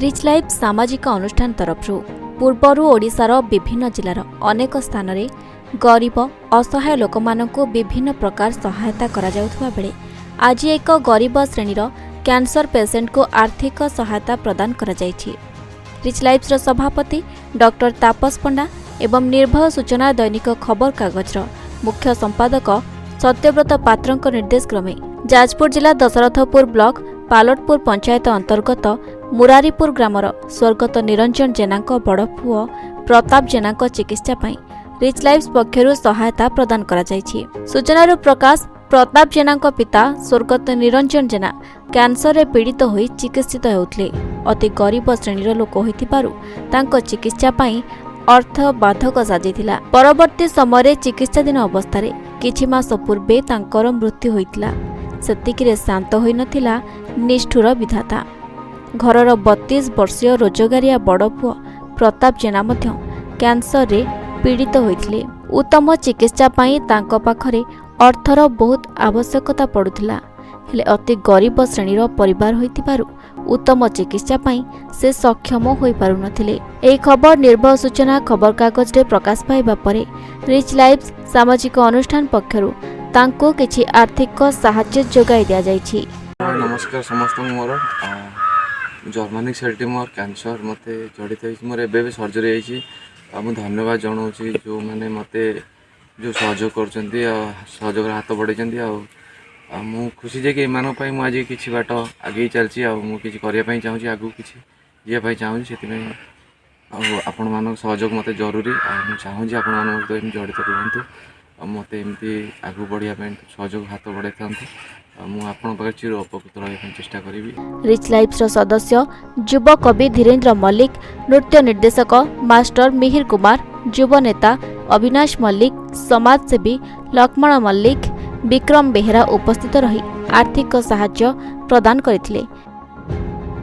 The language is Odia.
ରିଚ୍ ଲାଇଫ୍ ସାମାଜିକ ଅନୁଷ୍ଠାନ ତରଫରୁ ପୂର୍ବରୁ ଓଡ଼ିଶାର ବିଭିନ୍ନ ଜିଲ୍ଲାର ଅନେକ ସ୍ଥାନରେ ଗରିବ ଅସହାୟ ଲୋକମାନଙ୍କୁ ବିଭିନ୍ନ ପ୍ରକାର ସହାୟତା କରାଯାଉଥିବା ବେଳେ ଆଜି ଏକ ଗରିବ ଶ୍ରେଣୀର କ୍ୟାନ୍ସର ପେସେଣ୍ଟକୁ ଆର୍ଥିକ ସହାୟତା ପ୍ରଦାନ କରାଯାଇଛି। ରିଚ୍ ଲାଇଫ୍ର ସଭାପତି ଡକ୍ଟର ତାପସ ପଣ୍ଡା ଏବଂ ନିର୍ଭୟ ସୂଚନା ଦୈନିକ ଖବରକାଗଜର ମୁଖ୍ୟ ସମ୍ପାଦକ ସତ୍ୟବ୍ରତ ପାତ୍ରଙ୍କ ନିର୍ଦ୍ଦେଶ କ୍ରମେ ଯାଜପୁର ଜିଲ୍ଲା ଦଶରଥପୁର ବ୍ଲକ ପାଲଟପୁର ପଞ୍ଚାୟତ ଅନ୍ତର୍ଗତ ମୁରାରୀପୁର ଗ୍ରାମର ସ୍ୱର୍ଗତ ନିରଞ୍ଜନ ଜେନାଙ୍କ ବଡ଼ ପୁଅ ପ୍ରତାପ ଜେନାଙ୍କ ଚିକିତ୍ସା ପାଇଁ ରିଚ୍ ଲାଇଫ୍ସ ପକ୍ଷରୁ ସହାୟତା ପ୍ରଦାନ କରାଯାଇଛି। ସୂଚନାରୁ ପ୍ରକାଶ, ପ୍ରତାପ ଜେନାଙ୍କ ପିତା ସ୍ୱର୍ଗତ ନିରଞ୍ଜନ ଜେନା କ୍ୟାନ୍ସରରେ ପୀଡ଼ିତ ହୋଇ ଚିକିତ୍ସିତ ହେଉଥିଲେ। ଅତି ଗରିବ ଶ୍ରେଣୀର ଲୋକ ହୋଇଥିବାରୁ ତାଙ୍କ ଚିକିତ୍ସା ପାଇଁ ଅର୍ଥ ବାଧକ ସାଜିଥିଲା। ପରବର୍ତ୍ତୀ ସମୟରେ ଚିକିତ୍ସାଧୀନ ଅବସ୍ଥାରେ କିଛି ମାସ ପୂର୍ବେ ତାଙ୍କର ମୃତ୍ୟୁ ହୋଇଥିଲା। ସେତିକିରେ ଶାନ୍ତ ହୋଇନଥିଲା ନିଷ୍ଠୁର ବିଧାତା। ଘରର 32 ବର୍ଷୀୟ ରୋଜଗାରିଆ ବଡ଼ ପୁଅ ପ୍ରତାପ ଜେନା ମଧ୍ୟ କ୍ୟାନ୍ସରରେ ପୀଡ଼ିତ ହୋଇଥିଲେ। ଉତ୍ତମ ଚିକିତ୍ସା ପାଇଁ ତାଙ୍କ ପାଖରେ ଅର୍ଥର ବହୁତ ଆବଶ୍ୟକତା ପଡ଼ୁଥିଲା। ହେଲେ ଅତି ଗରିବ ଶ୍ରେଣୀର ପରିବାର ହୋଇଥିବାରୁ ଉତ୍ତମ ଚିକିତ୍ସା ପାଇଁ ସେ ସକ୍ଷମ ହୋଇପାରୁନଥିଲେ। ଏହି ଖବର ନିର୍ଭୟ ସୂଚନା ଖବରକାଗଜରେ ପ୍ରକାଶ ପାଇବା ପରେ ରିଚ୍ ଲାଇଫ୍ସ ସାମାଜିକ ଅନୁଷ୍ଠାନ ପକ୍ଷରୁ ତାଙ୍କୁ କିଛି ଆର୍ଥିକ ସାହାଯ୍ୟ ଯୋଗାଇ ଦିଆଯାଇଛି। ନମସ୍କାର ସମସ୍ତଙ୍କୁ। ମୋର ଜର୍ମାନୀ ସେଲ୍ ଟ୍ୟୁମର୍ କ୍ୟାନ୍ସର ମୋତେ ଜଡ଼ିତ ହେଇଛି। ମୋର ଏବେ ଏବେ ସର୍ଜରୀ ହେଇଛି ଆଉ ମୁଁ ଧନ୍ୟବାଦ ଜଣାଉଛି ଯେଉଁମାନେ ମୋତେ ଯେଉଁ ସହଯୋଗ କରୁଛନ୍ତି ଆଉ ସହଯୋଗର ହାତ ବଢ଼େଇଛନ୍ତି। ଆଉ ମୁଁ ଖୁସି ଯେ କି ଏମାନଙ୍କ ପାଇଁ ମୁଁ ଆଜି କିଛି ବାଟ ଆଗେଇ ଚାଲିଛି ଆଉ ମୁଁ କିଛି କରିବା ପାଇଁ ଚାହୁଁଛି, ଆଗକୁ କିଛି ଯିବା ପାଇଁ ଚାହୁଁଛି। ସେଥିପାଇଁ ଆଉ ଆପଣମାନଙ୍କ ସହଯୋଗ ମୋତେ ଜରୁରୀ ଆଉ ମୁଁ ଚାହୁଁଛି ଆପଣମାନଙ୍କ ସହିତ ଏମିତି ଜଡ଼ିତ ରୁହନ୍ତୁ ଆଉ ମୋତେ ଏମିତି ଆଗକୁ ବଢ଼ିବା ପାଇଁ ସହଯୋଗ ହାତ ବଢ଼ାଇଥାନ୍ତୁ ଆଉ ମୁଁ ଆପଣଙ୍କ ପାଖରେ ଚିର ଉପକୃତ ରହିବା ପାଇଁ ଚେଷ୍ଟା କରିବି। ରିଚ୍ ଲାଇଫ୍ସର ସଦସ୍ୟ ଯୁବ କବି ଧୀରେନ୍ଦ୍ର ମଲ୍ଲିକ, ନୃତ୍ୟ ନିର୍ଦ୍ଦେଶକ ମାଷ୍ଟର ମିହିର କୁମାର, ଯୁବ ନେତା ଅବିନାଶ ମଲ୍ଲିକ, ସମାଜସେବୀ ଲକ୍ଷ୍ମଣ ମଲ୍ଲିକ, ବିକ୍ରମ ବେହେରା ଉପସ୍ଥିତ ରହି ଆର୍ଥିକ ସାହାଯ୍ୟ ପ୍ରଦାନ କରିଥିଲେ।